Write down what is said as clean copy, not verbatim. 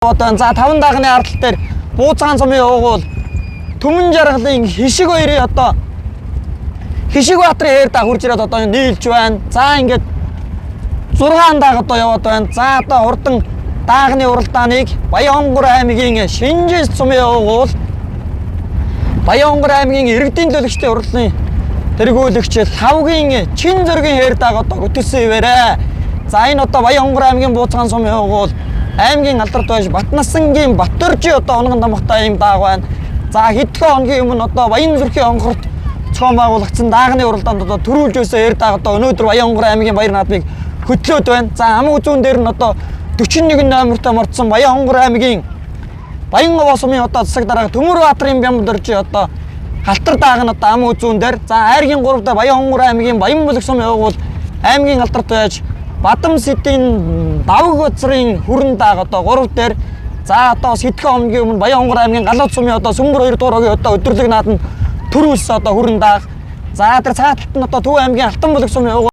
Одоо за 5 даагны ардал дээр Бууцгаан сумын уугуул Түмэн жаргалын хишиг хоёрын одоо Хишиг Баатрын хээр даг хурж ирээд одоо нийлж байна. За ингээд 6 даг одоо яваад байна. За одоо хурдан даагны уралдааныг Баянхонгор аймгийн Шинжис сумын уугуул Баянхонгор аймгийн иргэдийн төлөгчдийн хурлын тэргүүлэгч Лхавгийн Чин зөргийн хээр даг одоо хөтөлсөн ивэрэ. За энэ одоо Баянхонгор аймгийн Бууцгаан сумын уугуул аймгийн алдарт байж Батнасангийн Батөржи одоо онгон дамхтай ийм дааг байна. За хэдхэн хоногийн өмнө одоо Баян зүрхийн онгорт зохион байгуулагдсан даагны уралдаанд одоо төрүүлж байсан эр дааг одоо өнөөдөр Баянхонгор аймгийн Баяр наадмыг хөтлөөд байна. За аман үзүүн дээр нь одоо 41 номертой мордсон Баянхонгор аймгийн Баян-Овоо сумын одоо засаг дарга Төмөр Баатрын Бямдоржи одоо халтар дааг нь одоо ам үзүүн дээр, за айргийн 3 дахь Баян-Хонгор аймгийн Баян-Бүлэг сумын уугуул аймгийн алдарт байж Бадам сэдийн давг газрын хүрэн дааг одоо 3 дээр, за одоо бас хэдхэн хоногийн өмнө Баян-Хонгор аймгийн Галууд сумын одоо Сүмбэр 2 дугаар хогийн одоо өдөрлөг нааданд төрүүлсэн одоо хүрэн дааг. За тэр цааталт нь одоо Төв аймгийн Алтан бүлэг сумын уугуул